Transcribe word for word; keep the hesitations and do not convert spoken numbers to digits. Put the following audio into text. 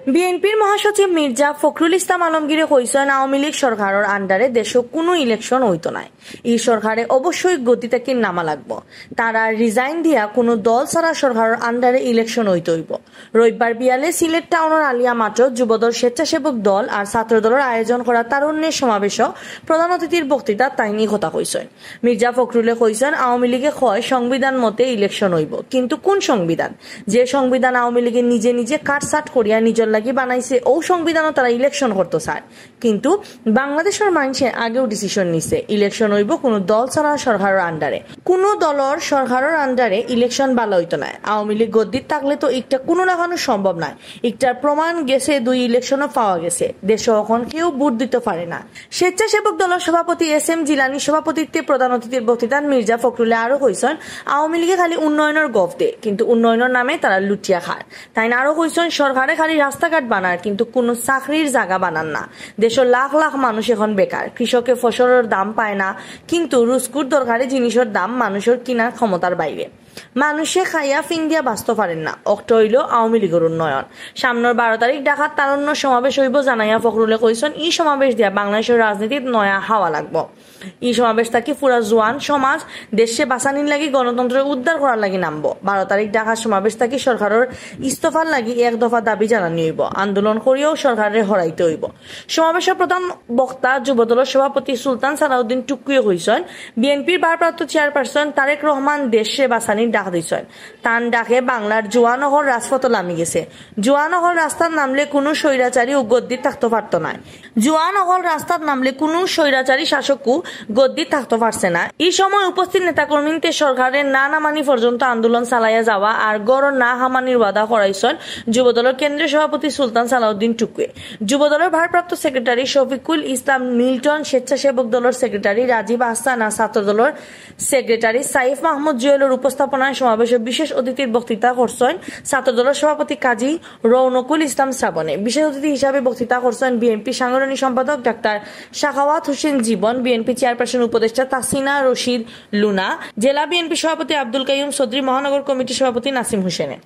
বিএনপির মহাসচিব মির্জা ফখরুল ইসলাম আলমগীরে কইছইন, আওয়ামী লীগ সরকারর আন্ডারে দেশো কুনু ইলেকশন অইতো নায়। ই সরকারে অবশ্যই গদি থাকি নামা লাগবো। তারা রিজাইন দিয়া কুনু দল ছাড়া সরকারর আন্ডারে ইলেকশন অইতো অইবো। রবিবার বিয়ালে সিলেট টাউনর আলিয়া মাঠো যুবদল, স্বেচ্ছাসেবক দল আর ছাত্রদলর আয়োজন করা তারুণ্যের সমাবেশো প্রধান অতিথির বক্তৃতাত তাইন ই কথা কইছইন। মির্জা ফখরুলে কইছইন, আওয়ামী লীগে কয় সংবিধান মতে ইলেকশন অইবো, কিন্তু কুন সংবিধান? যে সংবিধান আওয়ামী লীগে নিজে নিজে কাটছাট করিয়া নিজর লাগি বানাইছে, অউ সংবিধানো তারা ইলেকশন করতো চায়। কিন্তু বাংলাদেশর মানষে আগেউ ডিসিশন নিছে, ইলেকশন অইবো কুনু দল ছাড়া সরকারর আন্ডারে। কুনু দলর সরকারর আন্ডারে ইলেকশন বালা অইতো নায়। আওয়ামী লীগ গদ্দিত থাকলে তো ইকটা কুনু লাখানো সম্ভব নায়। ইকটার প্রমাণ গেছে, দুই ইলেকশনো পাওয়া গেছে। দেশো অখন কেউ ভোট দিতো পারে না। স্বেচ্ছাসেবক দলর সভাপতি এস এম জিলানীর সভাপতিত্বে প্রধান অতিথির বক্তৃতাত মির্জা ফখরুলে আরো কইছইন, আওয়ামী লীগে খালি উন্নয়নর গফ দে, কিন্তু উন্নয়নর নামে তারা লুটিয়া খার। তাইন আরো কইছইন, সরকারে খালি রাস্তাঘাট বানার, কিন্তু কুনু চাকরির জাগা বানার না। দেশো লাখ লাখ মানুষ অখন বেকার, কৃষকে ফসলর দাম পায় না, কিন্তু রুজকুর দরকারি জিনিসর দাম মানুষর কিনার ক্ষমতার বাইরে। মানুষে খাইয়া ফিন্দিয়া বাঁচতো পারের না, অকটা অইলো আওয়ামী লীগর উন্নয়ন। সামনর বারো তারিখ ঢাকাত তারুণ্য সমাবেশ অইবো জানাইয়া ফখরুলে কইছইন, ই সমাবেশ দিয়া বাংলাদেশর রাজনীতিত নয়া হাওয়া লাগবো। ই সমাবেশ থাকি পুরা জুয়ান সমাজ দেশে বাঁচানির লাগি, গণতন্ত্র উদ্ধার করার লাগি নামবো। বারো তারিখ ঢাকার সমাবেশ থাকি সরকারর ইস্তফার লাগি এক দফা দাবি জানানি অইবো। আন্দোলন করিয়াউ সরকাররে হরাইতে অইবো। সমাবেশো প্রধান বক্তা যুবদলর সভাপতি সুলতান সালাউদ্দিন টুকুয়ে কইছইন, বিএনপির ভারপ্রাপ্ত চেয়ারপারসন তারেক রহমান দেশে বাঁচানির ডাক দিছইন। তান ডাকে বাংলার জুয়ান অকল রাজপথো লামি গেছে। জুয়ান অকল রাস্তাত নামলে কুনু স্বৈরাচারী অউ গদ্দিত থাকতো পারতো নায়। জুয়ান অকল রাস্তাত নামলে কুনু স্বৈরাচারী শাসকও গদ্দিত থাকতো পারছে না। ই সময় উপস্থিত নেতাকর্মীন্তে সরকারর না নামানি পর্যন্ত আন্দোলন চালাইয়া যাওয়া আর গড় না হামানির ওয়াদা করাইছইন যুবদলর কেন্দ্রীয় সভাপতি সুলতান সালাউদ্দিন টুকুয়ে। যুবদলর ভারপ্রাপ্ত সেক্রেটারি শফিকুল ইসলাম মিল্টন, স্বেচ্ছাসেবক দলর সেক্রেটারি রাজীব আহসান আর ছাত্রদলর সেক্রেটারি সাইফ মাহমুদ জুয়েলর উপস্থাপনায় সমাবেশো বিশেষ অতিথির বক্তৃতা করছইন ছাত্রদলর সভাপতি কাজী রৌনকুল ইসলাম শ্রাবণে। বিশেষ অতিথি হিসাবে বক্তৃতা করছইন বিএনপি সাংগঠনিক সম্পাদক ডাক্তার শাখাওয়াত হোসেন জীবন, বিএনপি চেয়ারপারসন উপদেষ্টা তাসিনা রশিদ লুনা, জেলা বিএনপি সভাপতি আব্দুল কাইয়ুম চৌধুরী, মহানগর কমিটির সভাপতি নাসিম হোসেনে।